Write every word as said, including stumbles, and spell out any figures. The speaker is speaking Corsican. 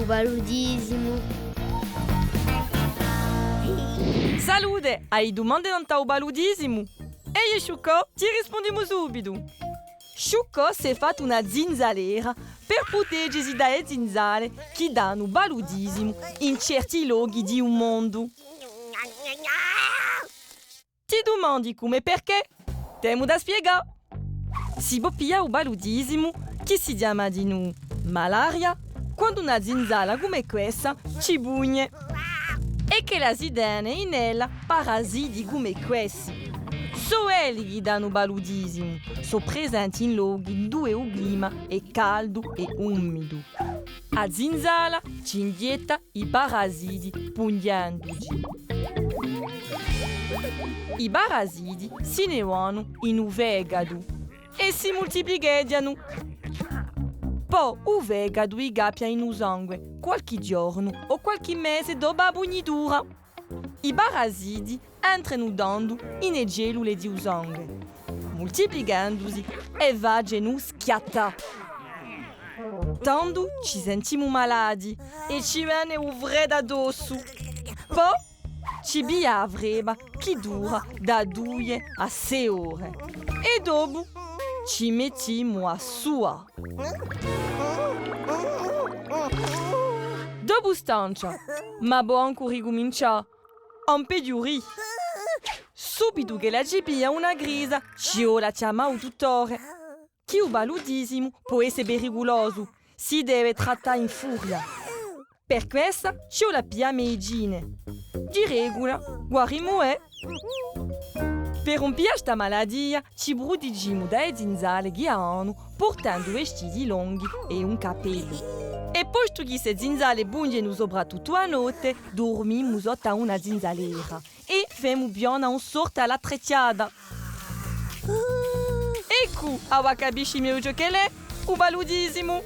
U paludisimu. Salute! Ai dumande nant'à u paludisimu? Eiu è Sciuccò ti rispundimu subitu. Sciuccò s'hè fattu una zinzalera per prutegesi da e zinzale chì danu paludisimu in certi lochi di u mondu. Ti dumandi cumu è perchè? T'emu da spiegà. Si pò piglià u paludisimu, chì si chjama dinù malaria, quandu una zinzala cum'è quessa ci pugne. È ch'ella si tene in ella parasiti cum'è quessi. Sò elli chì danu paludisimu, sò presenti in lochi induve u clima hè caldu è umidu. A zinzala ci inghjetta i parasiti punghjenduci. I parasiti si ne vanu in u fegatu è si multiplicheghjanu. Po u fegatu i cappia in u sangue qualchì ghjornu o qualchì mese dopu a pugnitura. I parasiti entrenu tandu in e cellule di u sangue, multiplichendusi è facenu schjattà. Tandu ci sentimu malati è ci vene u freddu addossu. Po ci piglia a frebba chì dura da duie à sei ore. È dopu ci mettimu à suà. Dopu stancia, ma pò ancu ricumincià. Ampeghjurì. Subitu ch'ella ci piglia una crisa, ci vole à chjamà u duttore. Chì u paludisimu pò esse periculosu, si deve trattà in furia. Per quessa ci vole à piglià medicine. Di regula, guarimu, eh? Per ùn piglià sta malatia, ci prutegimu da e zinzale chì a danu, purtendu vestiti longhi è un cappellu. È postu chì ste zinzale punghjenu sopratuttu a notte, durmimu sottu à una zinzalera è femu più o menu una sorta à l'attrechjata. Eccu, avà capisci megliu ciò ch'ellu hè, u paludisimu.